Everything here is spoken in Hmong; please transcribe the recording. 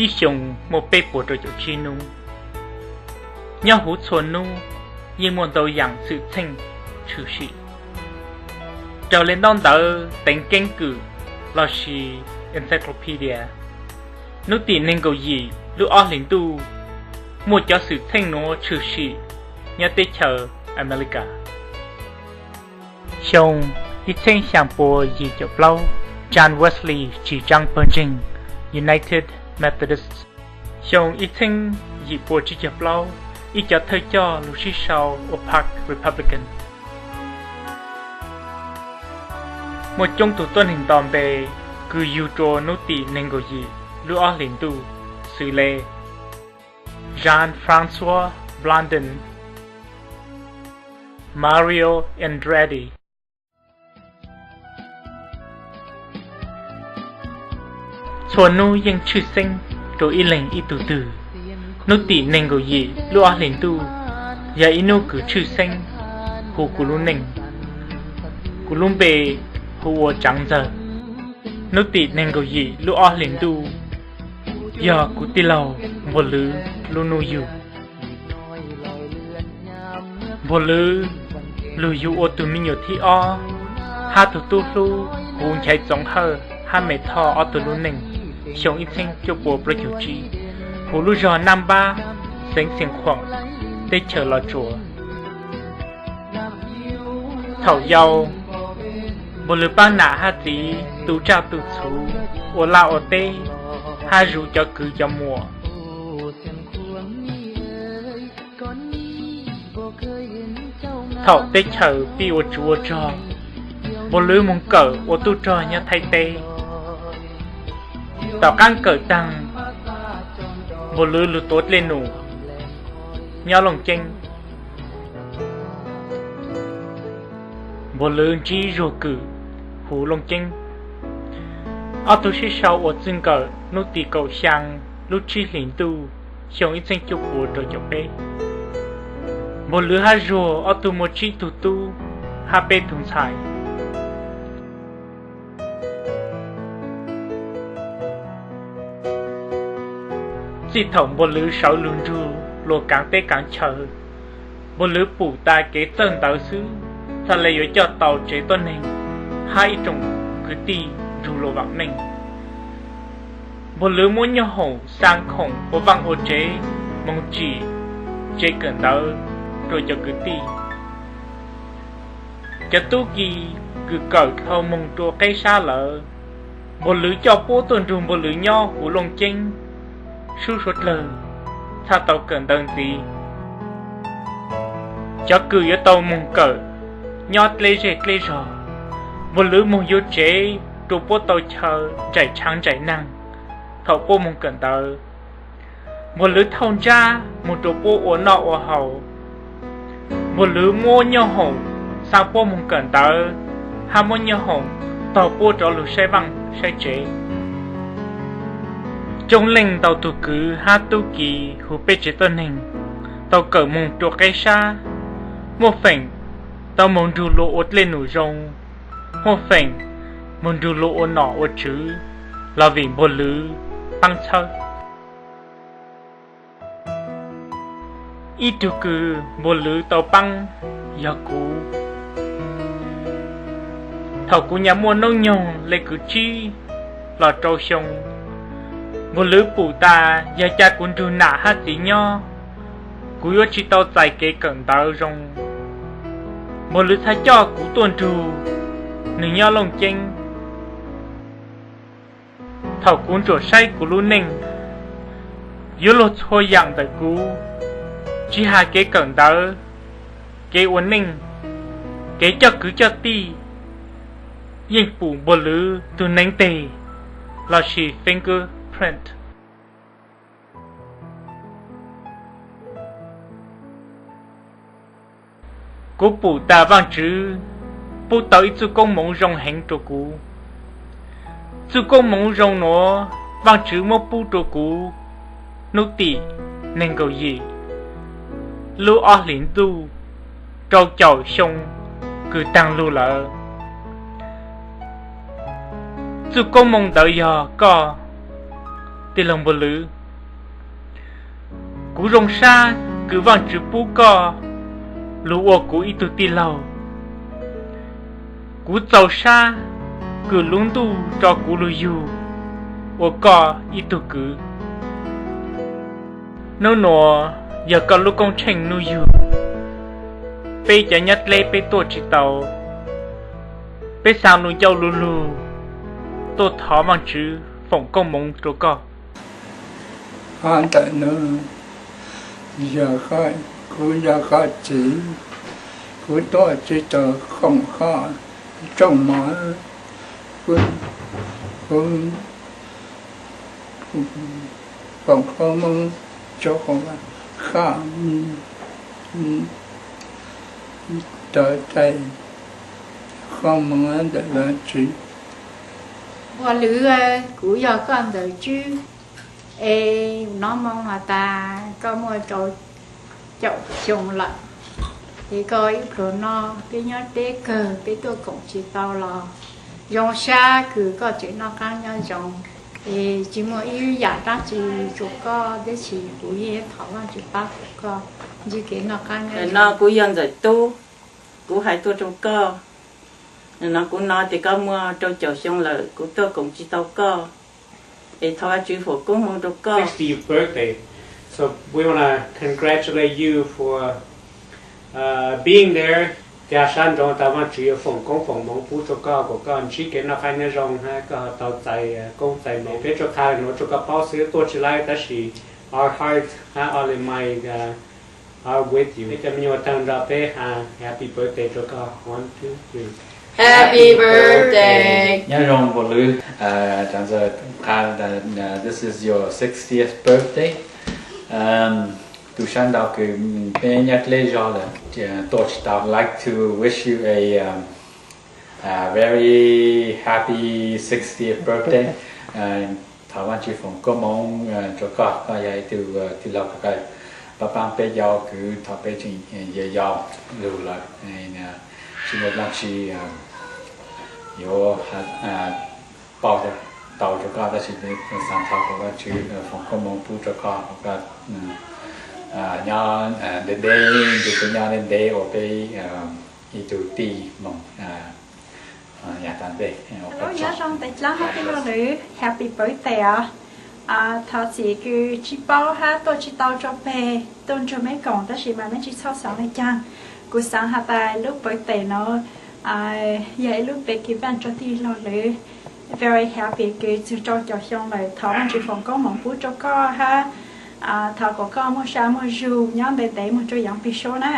Ib xyoos muaj peb puas rau caum tsib hnub. Nyob huv txhua hnub yeej muaj ntau yaam xwm txheej tshwm sim. Raws le ntaub ntawv teev keeb kwm lossis encyclopedia, hnub tim neeg nkaum yim lub ob hlis ntuj muaj cov xwm txheej nuav tshwm sim nyob teb chaws Amelikas. Xyoo ib txheeb xyaa pua yim caum plaub, John Wesley tsim tsaa pawg ntseeg United Methodists. Xyoo ib txheeb yim pua tsib caug plaub, ib cov thawj coj lug sib sau ua Pak Republikan. Muaj coob tug tuab neeg nto npe kws yug rua hnub tim neeg nkaum yim lub ob hlis ntuj, xws le Jean-François Blondin, Mario Andretti. Txhua hnub yeej tshwj xeeb rua ib leeg ib tug twg. Hnub tim neeg nkaum yim lub ob hlis ntuj yog ib hnub kws tshwj xeeb huv kuv lub neej. Kuv lub npe hu ua Tsaav Ntxawg. Hnub tim neeg nkaum yim lub ob hlis ntuj yog kuv tij laug Npuag Lwv lub hnub yug. Npuag Lwv lug yug ua tug me nyuam thib ob hab tug tub hlub huv Nchaiv Txoov Hawj hab Me Thoj ob tug lub neej xyoo ib txheeb cuaj pua plaub caug tsib huv lub zog Naj Npab, xeev Xiav Khuam, teb chaws Los Tsuas. Thaum yau, Npuag Lwv paab nam hab txiv tu tsaj tu txhu, ua laj ua teb hab zuv cov kwv cov muam. Thaum teb chaws pib ua tsuv ua rog, Npuag Lwv moog kawm ua tub rog nyob Thaib teb. Tom qaab kawm taag, Npuag Lwv lug tuav dlej num nyob Looj Ceeb. Npuag Lwv ntsib Zuag Kws huv Looj Ceeb. Ob tug sib sau ua txwj nkawm hnub tim kaum xyaa lub tsib hlis ntuj xyoo ib txheeb cuaj pua rau caum peb. Npuag Lwv hab Zuag ob tug muaj tsib tug tub hab peb tug ntxhais. Txij thaum Npuag Lwv sawv lug nrug luas kaav teb kaav chaw, Npuag Lwv pum tas kev txawj ntawv xwb, txhaj le yuav coj tau tsev tuab neeg hab ib tsoom kwv tij nrug luas vaam meej. Npuag Lwv muab nyob hoom xaa khoom ua vaaj ua tsev, moog tsim tsev kawm ntawv rua cov kwv tij. Cov tub ki kws kawm dhau moog rua qeb sab lawm, Npuag Lwv coj puab tuaj nrug Npuag Lwv nyob huv Looj Ceeb, sub suav dlawg txhaj tau kawm ntawv ntxiv. Cov kws yuav tau moog kawm nyob dleb zej dleb zog, Npuag Lwv moog yuav tsev rua puab tau chaw nraim tshaav nraim naag thaum puab moog kawm ntawv. Npuag Lwv thauj ntsab moog rua puab ua noj ua haus. Npuag Lwv muab nyob hoom xaa puab moog kawm ntawv, hab muab nyob hoom tog puab rov lug saib vaaj saib tsev. Coob leej ntau tug kwv hab tub ki huv peb tsev tuab neeg tau kawm moog rua qeb sab, muaj feem tau moog nrug luas ua dlej num zoo, muaj feem moog nrug luas ua nom ua tswv los vim Npuag Lwv paab txhawb. Ib tug kws Npuag Lwv tau paab yog kuv. Thaum kuv nyam muaj noob nyoog le kwv tsib los rau xyoo, Npuag Lwv pum tas yog ca kuv nrug nam hab txiv nyob, kuv yuav tsi tau txais kev kawm ntawv zoo. Npuag Lwv txhad coj kuv tuaj nrug nwg nyob Looj Ceeb. Thaum kuv ntsuam saib kuv lub neej, yuav luag txhua yaam ntawm kuv, tsi has kev kawm ntawv, kev ua neej, kev coj kwv coj tij, yeej pum Npuag Lwv tug neev teg lossis fingerprint. Kuv pum tas Vaajtswv pub tau ib txuj koob moov zoo heev rua kuv. Txuj koob moov zoo nuav Vaajtswv muab pub rua kuv hnub tim neeg nkaum yim lub ob hlis ntuj rau caum xyoo kws taag lug lawm. Txuj koob moov ntawd yog koj Tij laug Npauj Lwm, kuv zoo sab kws Vaajtswv pub koj lug ua kuv ib tug tij laug. Kuv txaus sab kws lub ntuj tso kuv lug yug ua koj ib tug kwv. Nub nuav yog koj lub koob tsheej nub yug, peb cov nyab dleb peb tuaj tsi tau, peb xaa lug ncauj lug lug tuaj thov Vaajtswv foom koob moov rua koj. Qhov ntawm nuav yog kuv yog koj txiv, kuv tuaj tsi tau foom koj tsooj mov, kuv foom koob moov rua koj, tau txais koob moov ntawm Vaajtswv. Npauj Lwm, kuv yog koj ntawv tswv, es nub moo has tas koj muaj rau caum xyoo lawm, es koj ib pluag no peb nyob deb kawg peb tuaj koom tsi tau los zoo sab kws koj tseem noj qaab nyob zoo, es tsi muaj ib yaam dlaab tsi rua koj, tab sis kuv yeej thov Vaajtswv pab kuv koj ntsib kev noj qaab nyob zoo. Kuv yog Ntxawm Tub, kuv hais tuaj rua koj, nub kuv nov tas koj muaj rau caum xyoo lawm kuv tuaj koom tsi tau koj, es thov Vaajtswv foom koob moov rua koj. Sixtieth birthday. So we wanna congratulate you for, uh, being there. Ca sab nroo tas Vaajtswv yuav foom koob foom moov pub rua koj kuas koj ntsib kev noj qaab nyob zoo hab koj tau txais, uh, koob txais moov. Peb tsuas qha nuav rua koj paub xwb, tuaj tsi laib tab sis our hearts, hab, all in mind, uh, are with you. Peb cov me nyuam taag nrho peb has happy birthday rua koj. One, two, three. Happy birthday. Nyob zoo Npauj Lwm, uh, Ntxawm Tub qha, uh, this is your sixtieth birthday. Um, tu sab ntau kws peb nyab dleb zog lawm, uh, tuaj tsi tau. Like to wish you a, um, a very happy sixtieth birthday. Uh, thov Vaajtswv foom koob moov, uh, rua koj, koj yog ib tug, uh, tij laug kws paab paab peb yau kws thaum peb tseem, uh, yau yau lug lawm, uh, tsi muaj dlaab tsi, uh, yuav, uh, pauj tau rua koj, tab sis xaav thov kom Vaajtswv, uh, foom koob moov pub rua koj, kom koj, uh, nyob, uh, ntev ntev, ncu peb nyob ntev ntev ua peb, uh, ib tug tij moog, uh, yav tom ntej. Nyob zoo tes dlaab hab tij laug Lwm, happy birthday os. Thov txim kws tsi paub hab tuaj tsi tau rua peg, tuaj nrug meb koom tab sis mas meb tsi txhob xaav le caag. Kuv xaav has tas lub birthday nuav yog ib lub birthday kws vaaj rua tij laug Lwm. Very happy kws txug rau caum xyoo lawm, thov Vaajtswv foom koob moov pub rua koj hab thov kom koj muaj sab muaj zug nyob ntev ntev moog rua yav peg suab na.